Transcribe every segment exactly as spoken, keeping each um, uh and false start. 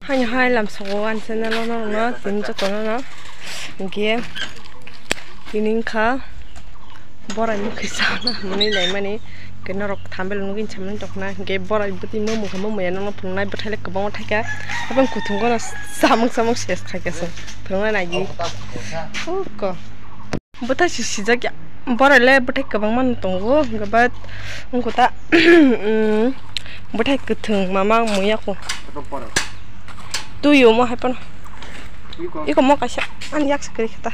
Haino hai lamsongo ani channel o norokno tini jotono no hwnkhe tini wngkha borai mukhi sana hwnwi naimani hwnkhe norok thumbnail nugwi samani tongkhna hwnkhe borai bwtwi mamukha mamaya nokno phunuknai bwthailai kwbangma thaikha aboni kuthungo no samung samung ses khaikha chwng phunuknai naidi ukko. Bwthai si sijak ya. Borai le bwthai kwbangma no tongo, hwnkhe ba wngkha ta, mm, bwthai kwthwng mama muya ko. Twi omo hai phano. Iko mo kaisa ani yak sakri khata.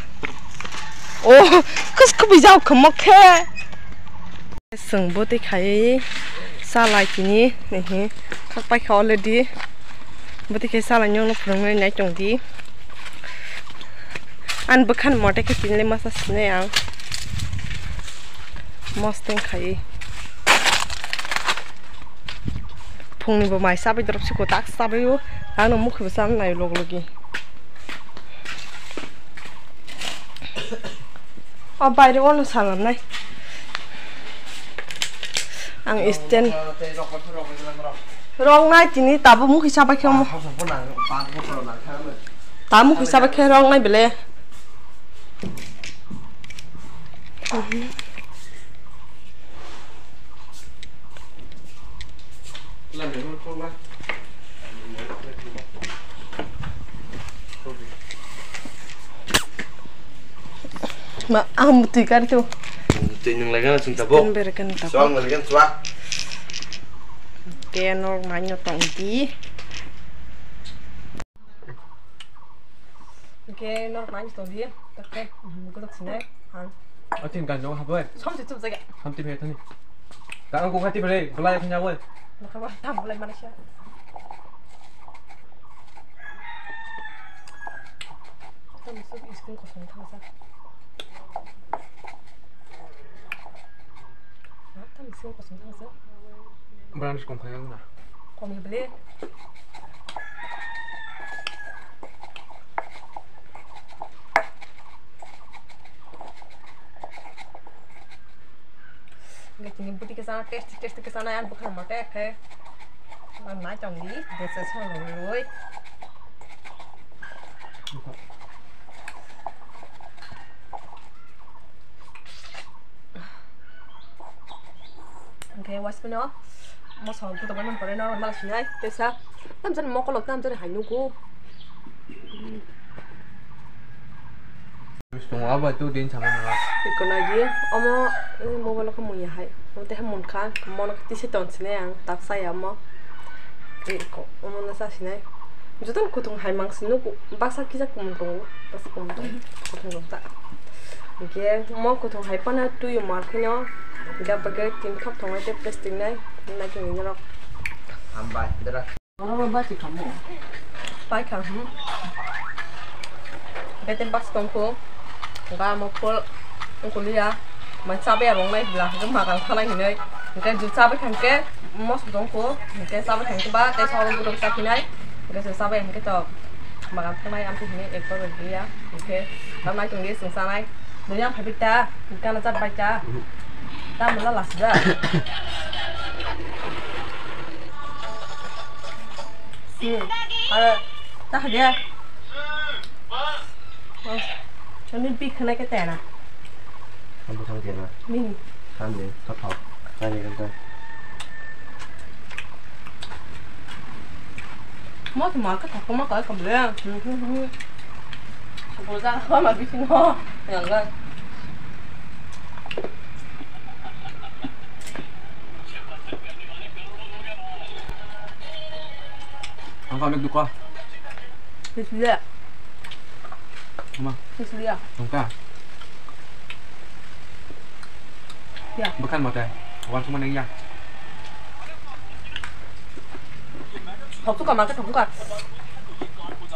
Oh, kus kubi jao khamo khe. Chwng bwtwi khaiwi salai tini, ehe, khakpai kha already. Bwtwi khe salai nokno phwrwngwi nai tong di. Ani bwkhani mote khe tini le masa sinai ang. Mosting khaiwi. Phungni bo mai chabai dorop se kwtak chabai o. Ano mukhe bo chana nai log logi. O baire ono salamnai. Ang stand. Rok nai tini tabuk mukhi sabai khe omo. Tabuk mukhi sabai khe rok nai bele. Ma, ang twi kar tu. Twi nung lagi na cinta bo. Stand bere kan ta. Suang lagi kan suak. Ke nor manyo tong di. Ke nor manyo tong di. Oke, gudok sini. Han. Atin kan jong habai. Som si chup jaga. Ham ti bhe thani. Ta ang ko khati bere, bulai khanya wal. Nokha ba tam bulai mana sha. Tam suk iskun kosong thang sa. Tam iskun kosong thang sa. Branch kong khaya na. Kong ya beli. Hingke tini bwtwi kisa tasty tasty kisa nai ang bwkhak mote khe. Ang nai tong di desa song rwi. Hingke waspano moso gudo bai man pore normal sinai tesa. Tamjani mokolok tamjani hai nugo. Tongo abo tu din sama nang. Iko nagi omo mobile ko muya hai. Omo te munkha mono tisi ton sine ang tak saya omo. Iko omo na sa sinai. Joto kutung hai mang sinu baksa kisa kumun tongo. Baksa kumun tongo. Kutung rok ta. Hingke mo kutung hai pana twi mar khino. Ga bagari tin thok thongai te plastic nai. Nai khe ni rok. Hambai dara. Oro ba ti thamo. Pai kha hmm. Bete box tongkho. Ga mo phol. Ongkho liya. Man chabe arong nai bla. Ga magang thalai hinai. Ga ju chabe khangke. Mos tongkho. Ga chabe khangke ba. Te soro gudok chapinai. Ga se chabe khangke to. Magang thalai amte hinai ekbar liya. Oke. Tam nai tongdi sung sanai. Nini ang phaibita, gana chat baita. Tamo la last da. Hmm. Ara, ta hage. Oh. Kami big khana ke tena. Kamu sang tena. Mini. Kami, tothok. Kami kan ta. Mo ki ma ka thok ma ka ka ble. Ko ja ko ma bi no. Yang ga. Ang ka mek duka. Bismillah. Ma. Bismillah. Tungka. Ya. Bukan mata. Wan semua neng ya. Thok suka mangke thok suka.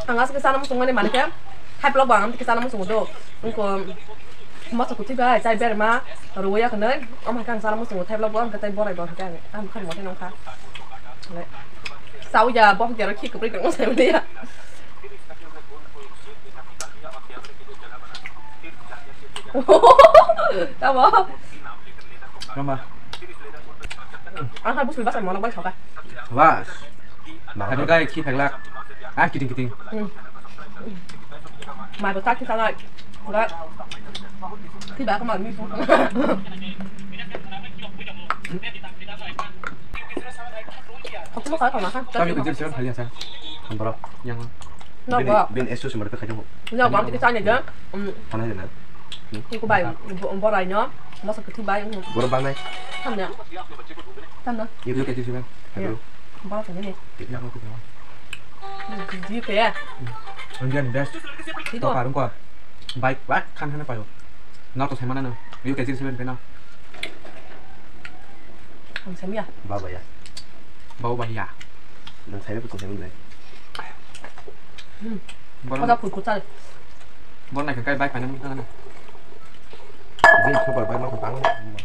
Ang asuk sana musung mani mani ke. Hai blog bang am ke sana musung do. Ungko masa kuti ba chai ber ma ruya kene. Om hai kang sana musung thai blog bang ke tai borai bang ke. Am kan mo nong kha. Sau ya bok ya ro ki ko pri ko sai ya. Tamo. Rama. Ang hai busul basa mo nang bai thoka. Bas. Bahai gai khi phaglak. Ah, kiting kiting. Hmm. Mai bo tak kita lai. Ba. Ti ba ko ma mi. Aku mau kalau makan. Kami kerja siapa kali ya, saya? Hambara. Yang. No, Bin, ba. Bin esto semua dekat kamu. No, ba, kita sana aja. Hmm. Sana aja, nah. Hmm. Aku baik. Bo-, borai no. Masa keti baik. Borok bangnai. Tam ya. Tam no. Ibu kerja siapa? Iya. Aduh. Bola sini nih. Iya, aku kenal. Di, di, kayak. Indian best. Itu. Kau parung kau. Baik, baik, kan hana payo. Nggak tuh saya mana nih? Yuk, kayak sini, sini, sini. Ang saya ya. Baba ya. Baba ya. Nang saya betul saya mulai. Hmm. Bono. Kau tak pukul tak. Bono naik kai baik, mana mungkin kan? Jin super bike ma bang.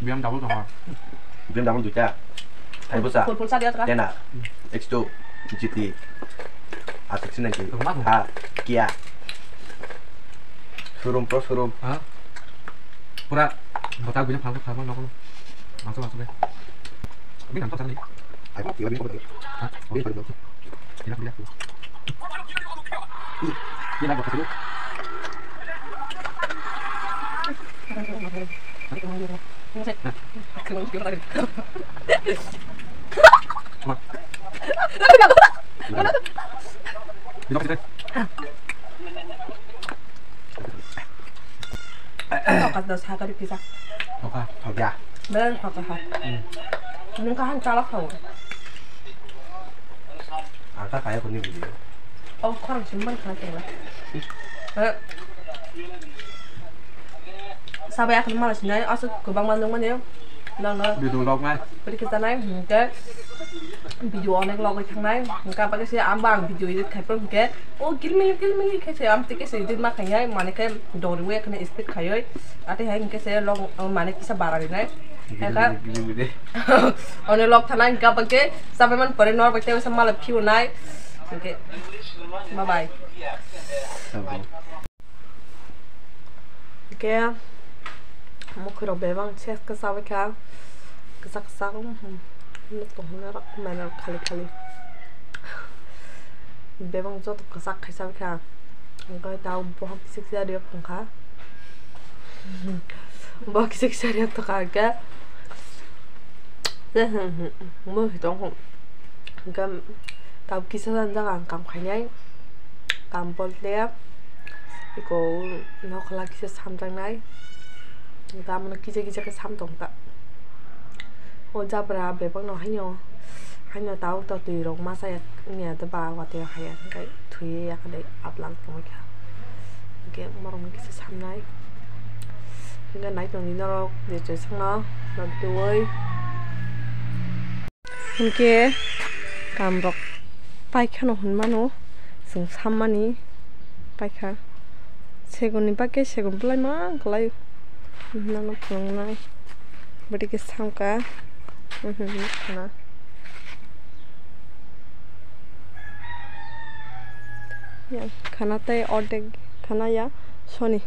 B M W to ha. B M W duita. Thai busa. Full, full sa dia tra. Tena. X two. G T. R six ninety. Rumah tu. Ha. Kia. Showroom, pro showroom. Ha? Pura. Bata guna phang phang nokno. Masuk, masuk deh. Ini nang tak tadi. Aku tiba-tiba. Ha? Ini baru. Ini aku lihat. Ini aku kasih. Hoka dos hakari pizza. Hoka. Hoka. Belan hoka ha. Hmm. Nung kahan chalak tau. Ang ta kaya kuni video. Oh, khorang simban khana tengla. Eh. Sabai akhli mala sinai, aswk kwbangma nungmani. Nono. Video log nai. Pwrwkhe chanai, hwnkhe video onek logwi thangnai. Hwnkhe abagwi se ang bang video edit khai phuru hwnkhe, o gilmili gilmili khe se amtwi khe se edit ma khainai, mane khe doriwi ekhene speed khaiwi. Atwi hai hwnkhe se log, mane kisa bara rinai. Gilmili, gilmili. One log thanai hwnkhe abagwi sabai man pore nor bai tei mala phiunai. Hwnkhe bye bye. Sabai. Hwnkhe mwkhwirok bebak se khe chabaikha, kwchak kwchak, hmm, nuk tongmani rok mainani khali khali. Bebak joto kwchak khai chabaikha, hwnkhe tabuk bohok kisa kisa riyok tongkha, bohok kisa kisa riyok tongkha hwnkhe, hmm, hmm, hmm, hmm, mwkhwirok tongkha. Hwnkhe tabuk kisa jani jaga ang kam khainai, kam bolte eko nokhola kisa samjaknai, hwnkhe amono kisa kisa khe sam tongkha. O jabra bebakno haino, haino tabuk to twi rok masa ya wngya de ba watwi haya hwnkhe thwiwi yakhe de aplang tongwi kha, hwnkhe borokno kisa samnai, hwnkhe nai tongdi norok je chwsakno nokdui. Hinkhe kamrok paikhano hinmano chwng sammani paikha. Segunni bagwi segun bwlaima kwlai hinmano phunuknai. Bwdikhe samkha. Khana tei ordek khana ya soni.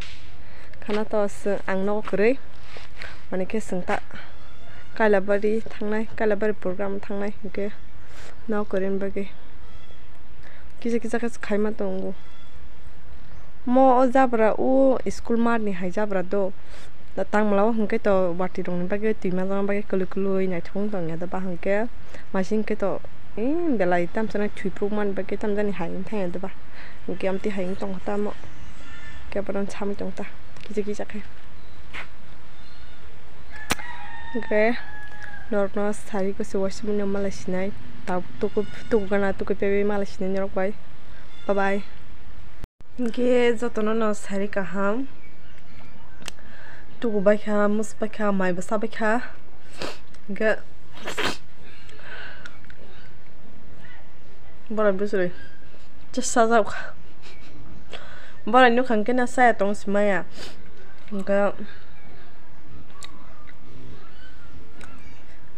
Khana to ang nogo kwrwi. Mane khe chwng ta Kailabari thangnai, Kailabari program thangnai hinkhe nok kwrwini bagwi kisa kisa khe khaima tongo. Mo o jabra o school mat ni hai jabra do. Da tangmala o hinkhe to watwi rokni bagwi twi manjakna bagwi kwlwi kwlwi naithok wng tongya da ba hinkhe. Masi hinkhe to, ee, belai tamsa nai thwiphru mani bagwi tamjani hai wng thangya da ba. Hinkhe amtwi hai wng tongkha tamo. Khe bono samwi tongkha kisa kisa khe. Hinkhe norokno sari kusu waisa mano malai sinai. Tabuk tuku, tuku gana tuku pebai malai sinai norok bai. Bye bye. Hinkhe jotono no sari kaham. Tuku baikha, mus baikha, mai bwsa baikha. Hinkhe borai bwswrwi chwsa jabkha. Borai nukha hinkhe na chaya tong si maya. Hinkhe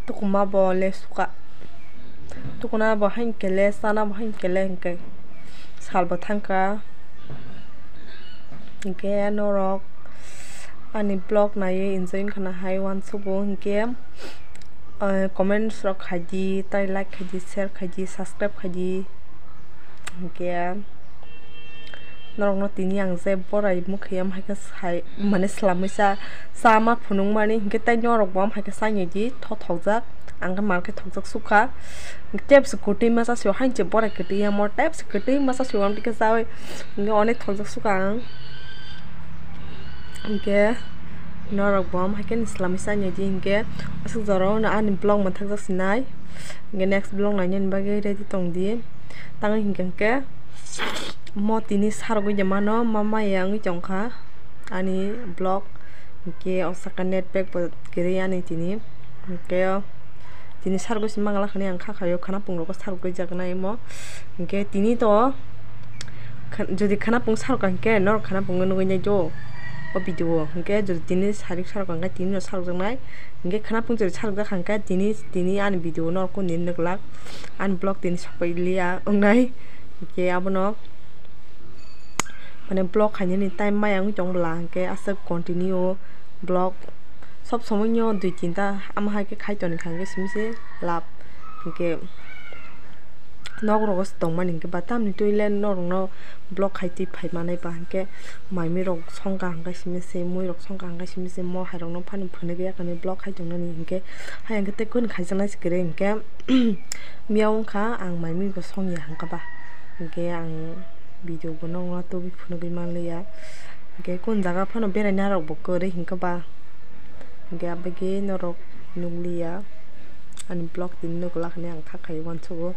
tukuma bo le suka. Tukuna bo hain kele, sana bo hain kele hinkhe. Sal bo thangkha. Hinkhe norok ani vlog naiwi enjoy wngkha na hai uansukgo hinkhe, ah, comments rok khaidi, tei like khaidi, share khaidi, subscribe khaidi. Hinkhe norokno tini ang je borai mukhuya, am haikhe sai, mane swlamwi cha, chama phunukmani, hinkhe tei norokbo am haikhe chainai di, thothokjak, ang khe mar khe thokjak sukha, tei se kwtwi masa sio, haini se borai kwtwi yamo, tei se kwtwi masa sio, am twi khe chaui, hinkhe onek thokjak sukha ang. Hinkhe norokbo am haikhe swlamwi chainai di, hinkhe aswk jorao ani vlog mwthakjak sinai, hinkhe next vlog nainani bagwi ready tong di. Tamo hinkhe, hinkhe mo tini sarogwi de mano, ma maya wngwi tongkha ani vlog, hinkhe o saka net pack bo kwrwi ani tini, hinkhe tini sarogwi se manglak hinwi ang kha khaio, khana pungrogo sarogwi jaknai mo, hinkhe tini to kha-, jodi khana pung sarokha hinkhe norok khana pungno nugwi nai do o video o, hinkhe jodi tini sarik sarokha hinkhe tini no sarokjaknai, hinkhe khana pung jodi sarokjakha hinkhe tini, tini ani video norok kunu nini nuglak, ani vlog tini sokpai liya wngnai, hinkhe abono mane vlog khainani time maya wngwi tong bwla hinkhe aswk continue vlog sob somoi no dui tinta ama hai khe khai toni kha hinkhe simi se lab hinkhe. Nok rogo se tongmani hinkhe ba tamni twi le norokno vlog khai twi phai manai ba hinkhe mai mui rok songkha hinkhe simi se mui rok songkha hinkhe simi se mo hai rok no phano phunuk ya khe vlog khai tongnani hinkhe. Hai hinkhe tei kunu khaijaknai se kwrwi hinkhe miya wngkha ang mai mui bo songya hinkhe ba hinkhe ang video bo nokno tubui phunugwi manliya hinkhe kunu jaga phano beraina rok bo kwrwi hinkhe ba. Hinkhe abagwi norok nukliya ani vlog tini nuklak hinwi ang kha khai uansugo.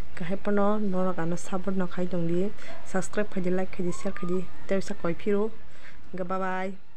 Hinkhe hai phano norok ano support no khai tongdi, subscribe khaidi, like khaidi, share khaidi, tei bisa koi phiro. Hinkhe bye bye.